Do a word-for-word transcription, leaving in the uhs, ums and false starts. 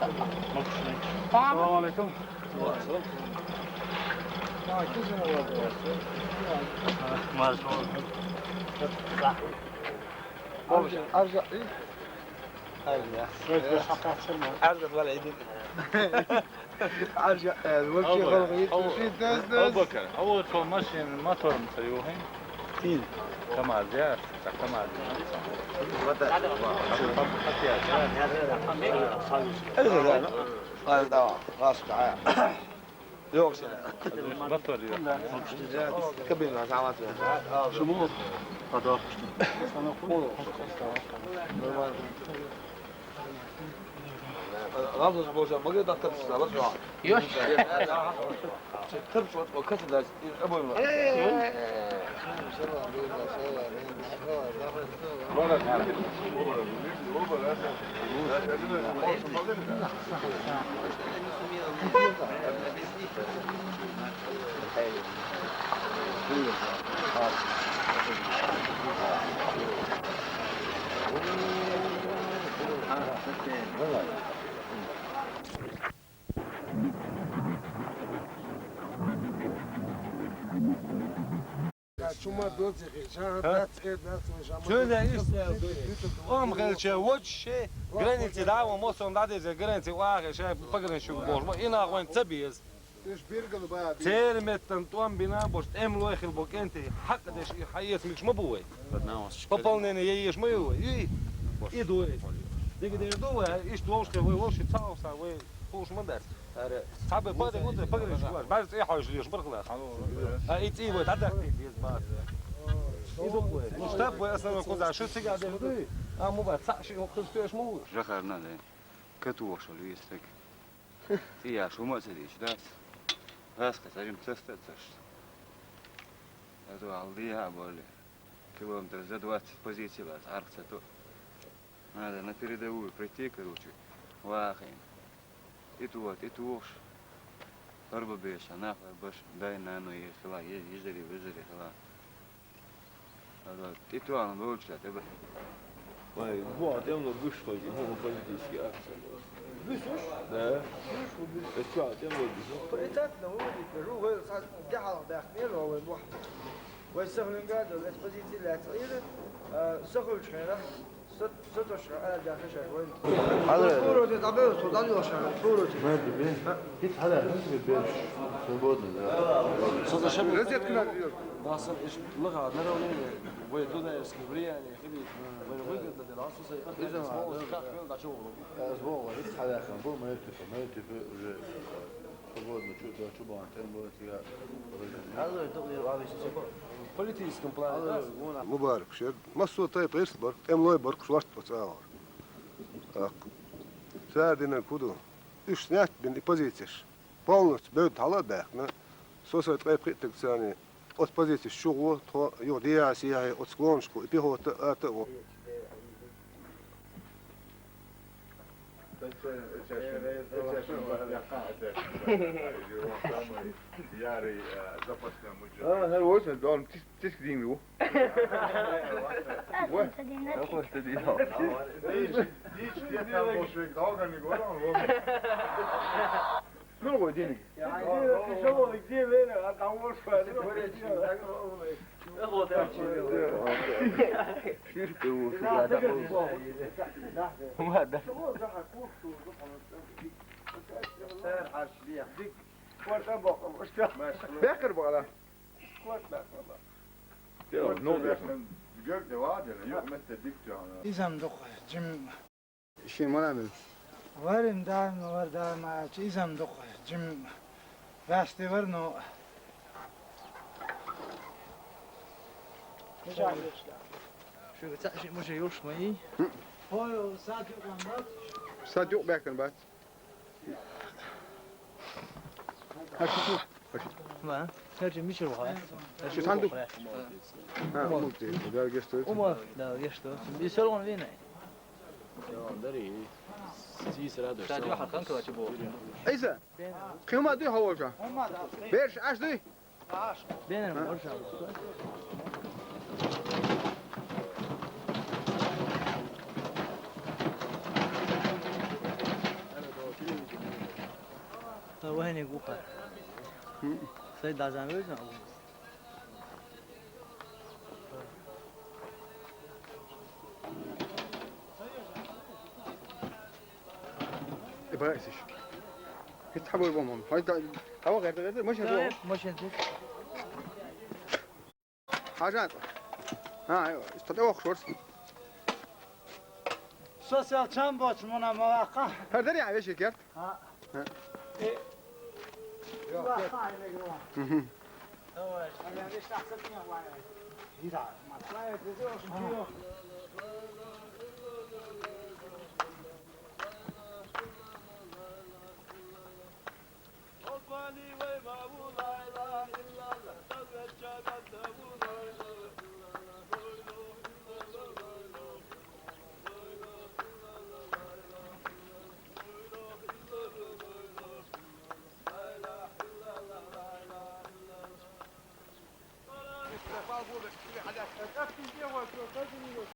Алейкум. Алейкум. Алейкум. Мажбур. Аржа, аржа, и? Аржа. Аржа вала идин. Аржа, э, вообще Алба, голова, алба, ши, дэс, дэс. Алба кар. Алба кар машин, мотор мца юхин. Тин. Камаз, я, так, камаз. Вот так. Папа, папа, я. Аржа, да, ну. Ладно, давай, раз, да. Yok sen. Мотор yok. Kabin var, tamam. Şu mu? Hadi. Normal. Razı olsun, bozan, bak, dakika tutsa, bak, şu an. Yok. Tırp, o, o, kasada, e, boyun var. Цуьнан иштта, ам хилча, вочу ши границе дӀа ван, мосом дӀадеза границе вахе, шай пограничник бохуш бу, и нах вайн ца беза. Церан меттан тӀом бина бохуш, тӀемалой хила бу кӀентий, хьакъ деш, и хьаэца мегаш ма бу вай. Пополнение е еш ма ю вай. И, и ду вай. Дика деш ду вай, иштта вовшахе вай вовши ца овса вай хууш ма дац. Цхьабай пагара гуд, пагара шу ваш, баьрца цӀе хьожуш леш бархалаш. А и цӀий вай дӀадаккхий деза бац. И ду вай. Ну, штаб вай основной куза, шу цига деш ду. А му бац, цхьа ши хӀокхуз тоьш ма ву. Жахар надо. Катухаш вала веза стаг. ЦӀий яш хӀума а ца дийцаш дац. Гьаскхи царим цаста а царш. Ето хьал дехьа а болле. Километр за двадцать позиций бац, Ӏарх ца ту. Надо на передовую прийти, короче, вахийна. И ту, и тухуш. Арба беша, нах ларбаш, дай-нано е хила, е йижари, вижари хила. Ада, тӀе тоьхна долчу тӀе бахьа. Вай, бо, тем ло гуш хой, бо, политический акция. Гуш уж? Да. Гуш у гуш. Эцо, тем ло гуш. Поэтапно выводить, жу гой са дехьалх дах мер вой бо. Вай сахлинга да, экспозиция лац ира, а, сахлуч хена, сат, сатош, а, да, хашар, вай. Хьалра. Суроти табе, су дали лошар, суроти. Ма дибе. Хит хьалра, хит бе. Свободно, да. Саза шаб. Газет кна. Басан иш лага, наравне, вай дунаевский влияние. Иза ма, да, да. Иза ма, да, да. Аз вогӀу, итт хьалаьхна бу, майтипа, майтипа уже свободно чу, да, чу бан, тем более, я, политическом плане, да? Мубарак шер, массо а тайпа ирс бар, тӀемалой бар, шорт оцу агӀор. ТӀаккха. Цара динарг хӀун ду? Уьш снять бина и позицеш. Полностью бевдда хьала а баьхкина, со сайн ткъе пхиъ таг царна Оцу позицеш чу гӀо, тхо юха дехьа-сехьа оцу склонашка и пехота а, арта а гӀо. А, хӀара вовшийн дом тис-, тиска дийна ву. Ва? Дийна. Дийна. Мила гӀой диниг? Ширка ву шу гада. ХӀума да. Бекхар бала. Иза ма дукха, жим. Шен ма лаьмил? Варим даим, вар даим аьлча, иза ма дукха, жим ваьсте вар, но. Шуьга цхьа шиъ муьжа йолуш ма йий? Хьо, сад юкъа бац? Сад юкъа баьхкина бац. Ма, хӀара мичара ваха? Шу цхьаьна ду? ХӀа, умар тӀе, Дала гечдойла. Умар, Дала гечдойла. И саргӀун вийна? Дари, сийса радош. Ша дуьхьа ханкалача боху. Ӏийса, кхин хӀума дуй хьо волчохь? Бераш Ӏаш дуй? Бенар ма вара ша. Сан вайниг ву-кх. Сан Dazan özün al. E, bırak siz. Hiç tabi olmam. Hadi da, tamam, gel, gel, gel. Maşa, tamam. Maşa. Hajan. Ha, işte de okşuyoruz. Sosyal çam boç mına mavaka. Her der ya, beşik yer. Ha. Ha. E. Yok, yok. Hı hı. Tamam. Hadi, beş dakika yok var. Bir daha. Masaya dedi olsun ki yok.